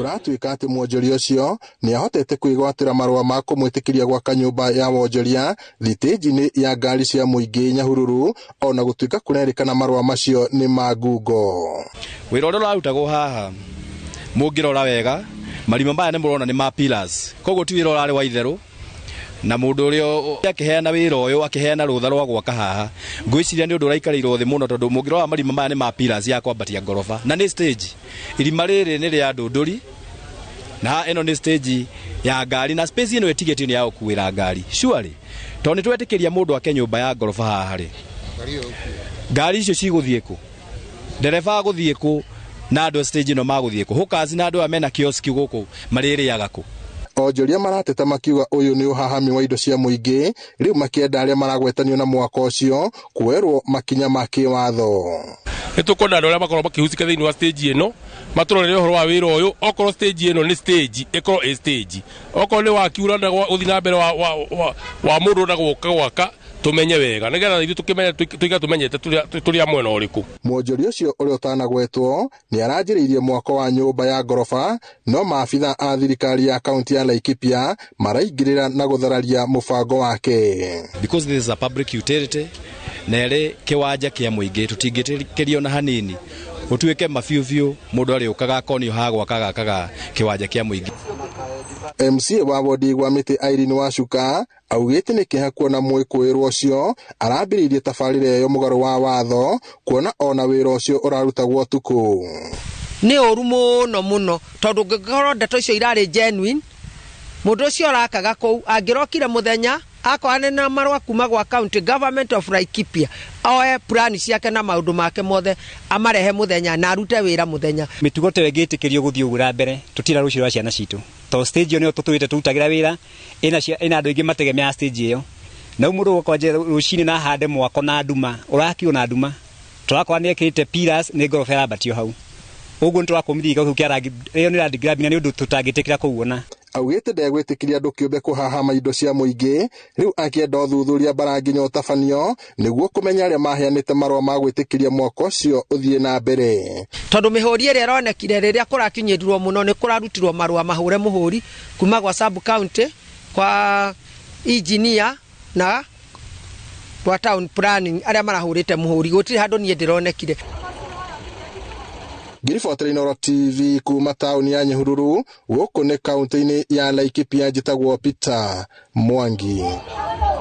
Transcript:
Kũratuĩka atĩ mwonjoria ũcio nĩahotete kwĩgwatĩra marũa ma kũmwĩtĩkĩria gwaka nyũmba ya wonjoria thitĩnji-inĩ ya ngari cia mũingĩ Nyahururu, ona gũtuĩka kũrerĩkana marũa macio nĩ ma ngungo. Wĩra ũrĩa ũrarutagwo haha mũngĩrora wega marima maya nĩ mũrona nĩ ma pillars, koguo ti wĩra ũrarĩ wa itherũ, na mũndũ ũrĩa akĩheana wĩra ũyũ akĩheana rũtha rwa gwaka haha ngwĩciria nĩ ũndũ ũraikarĩirwo thĩ mũno, tondũ mũngĩrora marima maya nĩ ma pillars ya kwambatia ngoroba na nĩ stage. Irima rĩrĩ nĩ rĩa ndũndũri na ĩno nĩ stage ya ngari, na space ĩno ĩtigĩtio nĩ ya gũkuĩra ngari surely, tondũ nĩ twetĩkĩria mũndũ ake nyũmba ya ngoroba haha rĩ, ngari icio cigũthiĩ kũ? Ndereba agũthiĩ kũ? Na andũ a stage ĩno magũthiĩ kũ? Hawkers na andũ aya mena kioski gũkũ marĩrĩaga kũ? Onjoria marateta makiuga ũyũ nĩ ũhahami wa indo cia mũingĩ, rĩu makĩenda arĩa maragwetanio na mwako ũcio kuoerwo makinya ma kĩwatho. Nĩ tũkwenda andũ arĩa makorwo makĩhusika thĩinĩ wa stage ĩno matũrorere ũhoro wa wĩra ũyũ. Okorwo stage ĩno nĩ stage, ĩkorwo ĩ stage, okorwo nĩ waki ũrenda gũthiĩ na mbere wa mũndũ ũrenda gũka gwaka, tũmenye wega nĩgetha ithuĩ tũkĩmenye tũiga tũmenyete tũrĩ a mwena ũrĩkũ. Mwonjoria ũcio ũrĩa ũtanagwetwo nĩ aranjĩrĩirie mwako wa nyũmba ya ngoroba, no maabitha a thirikari ya kaunti ya Laikipia maraingĩrĩra na gũthararia mũbango wake. Because this is a public utility na ĩrĩ kĩwanja kĩa mũingĩ, tũtingĩtĩkĩrio na hanini gũtuĩke mabiũ biũ mũndũ arĩũkaga akonio ha gwaka gakaga kĩwanja kĩa mũingĩ. MCA wa wodi gwa mĩtĩ Irene Wacuka augĩte nĩ kĩeha kuona mwĩkũĩrwo ũcio arambĩrĩirie tabarĩra ĩyo mũgarũ wa watho, kuona ona wĩra ũcio ũrarutagwo ũtukũ. Nĩ ũru mũno mũno, tondũ ngĩkorwo ndeto icio irarĩ genuine, mũndũ ũcio ũrakaga kũu angĩrokire mũthenya akorane na marũa kuma gwa county government of Laikipia, oe plan ciake na maũndũ make mothe amarehe mũthenya na arute wĩra mũthenya. Mĩtugo ta ĩyo ĩngĩtĩkĩrio gũthiĩ ũguo na mbere, tũtira rũciũ rwa ciana citũ, tondũ stage ĩyo nĩyo tũtũrĩte tũrutagĩra wĩra, ĩna andũ aingĩ mategemeaga stage ĩyo. Na rĩu mũndũ ũkwanja rũcinĩ na ahande mwako na nduma, ũrakirwo na nduma, tũrakora nĩ ekĩrĩte pillars, nĩ ngoroba ĩrambatio hau ũguo, nĩ tũrakũmithia gĩko kĩu kĩa rangi ĩyo nĩ land grabbing, na nĩ ũndũ tũtangĩtĩkĩra kũuona. Augĩte ndegwĩtĩkĩria andũ kĩũmbe kũhahama indo cia mũingĩ, rĩu akĩenda ũthuthuria mbara nginya ũtabanio nĩguo kũmenya arĩa maheanĩte marũa ma gwĩtĩkĩria mwako ũcio ũthiĩ na mbere. Tondũ mĩhũri ĩrĩa ĩronekire rĩrĩa kũrakinyĩrirwo mũno, nĩ kũrarutirwo marũa mahũre mũhũri kuma gwa sub county, kwa engineer na kwa town planning arĩa marahũrĩte mũhũri, gũtirĩ handũ niĩ ndĩronekire. Ngiribotera Inooro TV kuma taũni ya Nyahururu, gũkũ nĩ kaunti-inĩ ya Laikipia, njĩtagwo Peter Mwangi.